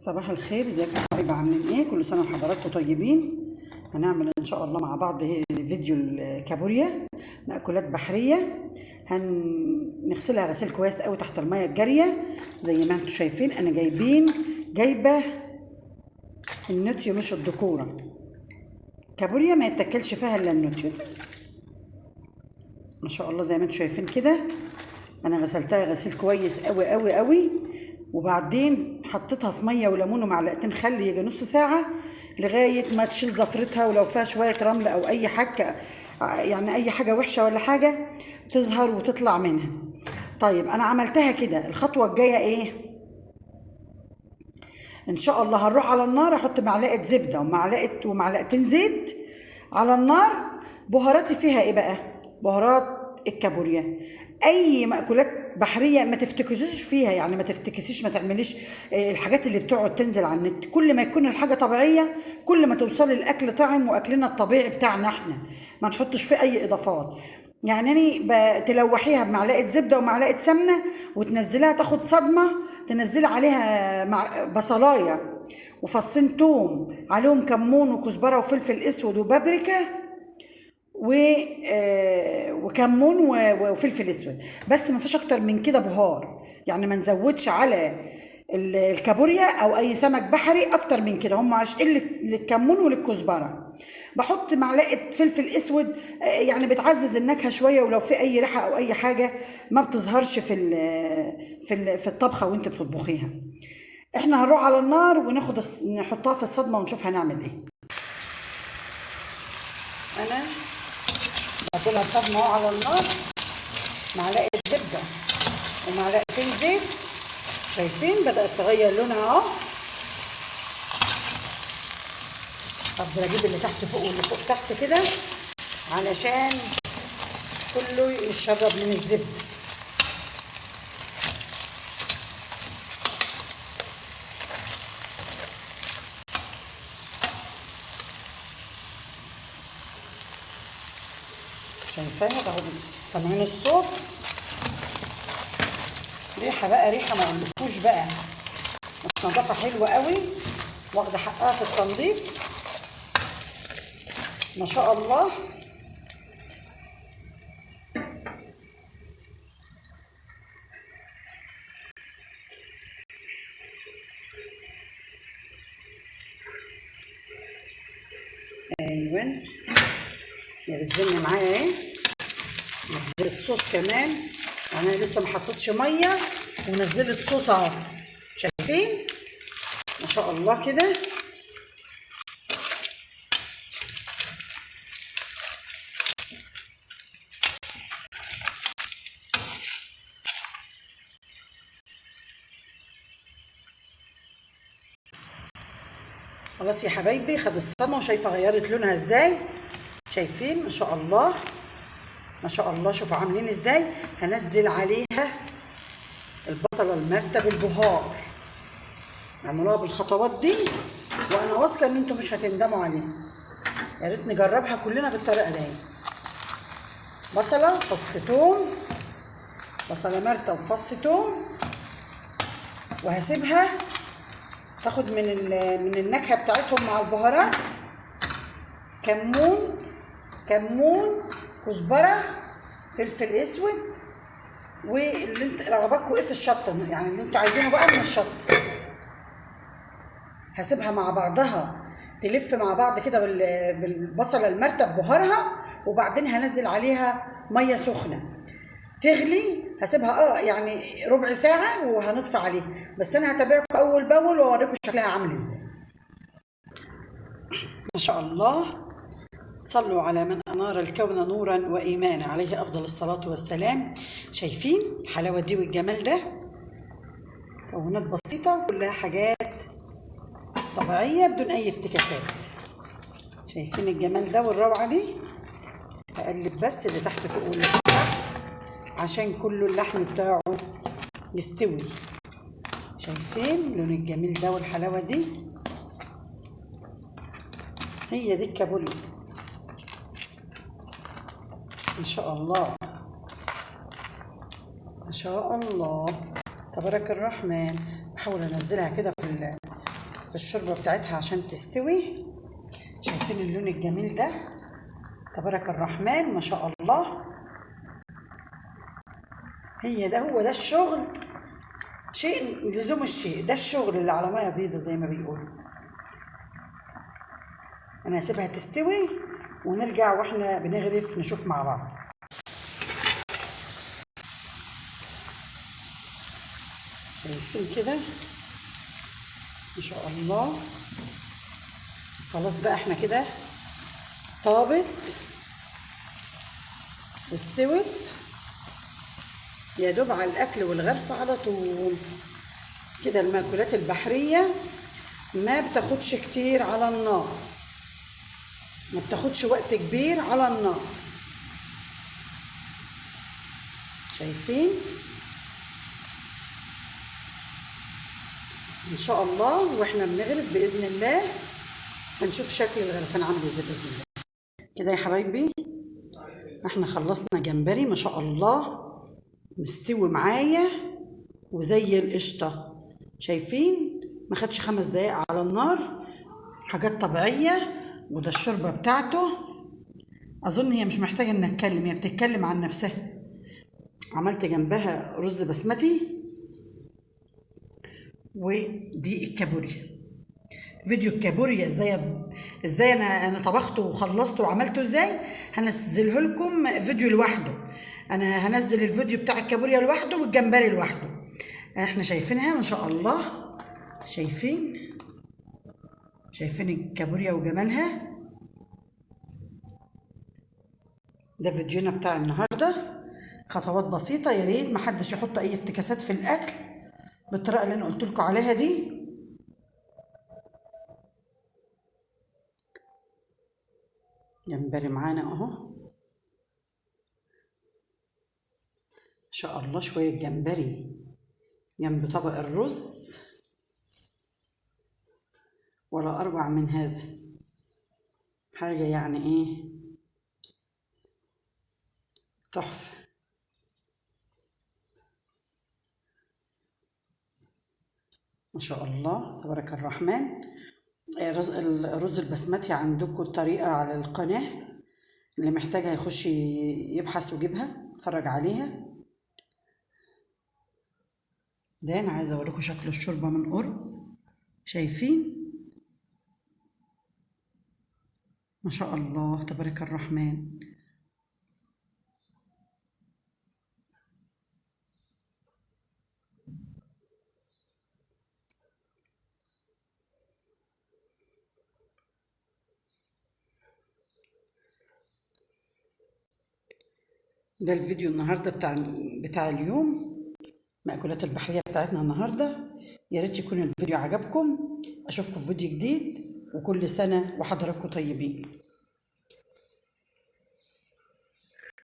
صباح الخير، ازيكم يا حبايبي؟ عاملين ايه؟ كل سنة وحضراتكم طيبين. هنعمل ان شاء الله مع بعض فيديو الكابوريا، مأكولات بحرية. هنغسلها غسيل كويس قوي تحت المية الجارية زي ما انتم شايفين. انا جايبه النوتيو مش الدكوره. كابوريا ما يتاكلش فيها الا النوتيو. ما شاء الله زي ما انتم شايفين كده، انا غسلتها غسيل كويس قوي قوي قوي، وبعدين حطيتها في مية وليمون ومعلقتين خل يجي نص ساعة لغاية ما تشيل زفرتها، ولو فيها شوية رمل او اي حاجة، يعني اي حاجة وحشة ولا حاجة تظهر وتطلع منها. طيب انا عملتها كده، الخطوة الجاية ايه؟ ان شاء الله هنروح على النار، احط معلقه زبدة ومعلقتين زيت على النار. بهاراتي فيها ايه بقى؟ بهارات الكابوريا، اي مأكولات بحرية ما تفتكسوش فيها، يعني ما تفتكسيش، ما تعمليش الحاجات اللي بتقعد تنزل على النت. كل ما يكون الحاجة طبيعية كل ما توصلي الاكل طعم، واكلنا الطبيعي بتاعنا احنا ما نحطش فيه اي اضافات. يعني تلوحيها بمعلقه زبدة ومعلقة سمنه وتنزليها تاخد صدمة، تنزلي عليها مع بصلايه وفصين توم عليهم كمون وكزبره وفلفل اسود وبابريكا وكمون وفلفل اسود، بس ما فيش اكتر من كده بهار. يعني ما نزودش على الكابوريا او اي سمك بحري اكتر من كده، هم عاشقين للكمون وللكزبره. بحط معلقه فلفل اسود، يعني بتعزز النكهة شوية، ولو في اي ريحه او اي حاجة ما بتظهرش في الطبخة وانت بتطبخيها. احنا هنروح على النار وناخد نحطها في الصدمة ونشوف هنعمل ايه. انا بديلها صدمة اهو على النار، معلقه زبدة ومعلقتين زيت. شايفين بدات تغير لونها اهو. افضل اجيب اللي تحت فوق واللي فوق تحت كده علشان كله يتشرب من الزبدة. شايفاها تاخد، سامعين الصوت؟ ريحه بقى، ريحه ما اقولكوش بقى. نظافة حلوة قوي، واخده حقها في التنظيف ما شاء الله. ايوه يا بتزن معايا اهي، نزلت صوص كمان، يعني انا لسه ما حطيتش مية ونزلت صوص اهو. شايفين ما شاء الله كده. خلاص يا حبايبي، خد الصدمة وشايفه غيرت لونها ازاي. شايفين ما شاء الله ما شاء الله، شوفوا عاملين ازاي. هنزل عليها البصله المرتب البهار، اعملوها بالخطوات دي وانا واثقة ان انتم مش هتندموا عليها. يا ريت نجربها كلنا بالطريقة دي. بصله فص توم، بصله مرتب وفص توم، وهسيبها تاخد من النكهة بتاعتهم مع البهارات. كمون، كزبره، فلفل اسود، واللي انت رغباتكم ايه في الشطه، يعني اللي انتوا عايزينه بقى من الشطه. هسيبها مع بعضها تلف مع بعض كده بالبصله المرتب بهارها، وبعدين هنزل عليها مية سخنة تغلي. هسيبها يعني ربع ساعة وهنطفي عليها، بس انا هتابعكم اول باول واوريكم شكلها عامل ازاي. ما شاء الله. صلوا على من أنار الكون نورا وإيمانا، عليه أفضل الصلاة والسلام. شايفين الحلاوة دي والجمال ده؟ مكونات بسيطة وكلها حاجات طبيعية بدون أي افتكاسات. شايفين الجمال ده والروعة دي؟ هقلب بس اللي تحت فوق واللي تحت عشان كله اللحم بتاعه يستوي. شايفين اللون الجميل ده والحلاوة دي؟ هي دي الكابوريا ان شاء الله. ما شاء الله تبارك الرحمن. بحاول انزلها كده في في الشوربة بتاعتها عشان تستوي. شايفين اللون الجميل ده؟ تبارك الرحمن ما شاء الله. هي ده هو ده الشغل، شيء لزوم الشيء، ده الشغل اللي على مية بيضة زي ما بيقولوا. انا هسيبها تستوي ونرجع واحنا بنغرف نشوف مع بعض. شايفين كده ما شاء الله. خلاص بقى احنا كده طابت واستوت، يا دوب على الاكل والغرفة على طول كده. المأكولات البحرية ما بتاخدش كتير على النار، ما بتاخدش وقت كبير على النار. شايفين؟ ان شاء الله واحنا بنغرف باذن الله هنشوف شكل الغرفان عامل ازاي باذن الله. كده يا حبايبي احنا خلصنا جمبري ما شاء الله، مستوي معايا وزي القشطه. شايفين؟ ما خدش 5 دقايق على النار، حاجات طبيعية. وده الشوربة بتاعته، اظن هي مش محتاجه ان اتكلم، هي بتتكلم عن نفسها. عملت جنبها رز بسمتي، ودي الكابوريا. فيديو الكابوريا ازاي انا طبخته وخلصته وعملته ازاي، هنزله لكم فيديو لوحده. انا هنزل الفيديو بتاع الكابوريا لوحده والجمبري لوحده. احنا شايفينها ما شاء الله، شايفين الكابوريا وجمالها. ده فيديونا بتاع النهارده، خطوات بسيطة. يا ريت محدش يحط اي افتكاسات في الاكل بالطريقة اللي انا قلت لكم عليها دي. جمبري معانا اهو ان شاء الله، شوية جمبري جنب طبق الرز، ولا اروع من هذا. حاجة يعني ايه، تحفة. ما شاء الله تبارك الرحمن. الرز البسمتي عندكم الطريقة على القناة، اللي محتاجها يخش يبحث ويجيبها يتفرج عليها. ده انا عايزه اوريكم شكل الشوربة من قرب. شايفين؟ ما شاء الله تبارك الرحمن. ده الفيديو النهارده بتاع اليوم، مأكولات البحرية بتاعتنا النهارده. يا ريت يكون الفيديو عجبكم. اشوفكم في فيديو جديد، وكل سنة وحضراتكم طيبين.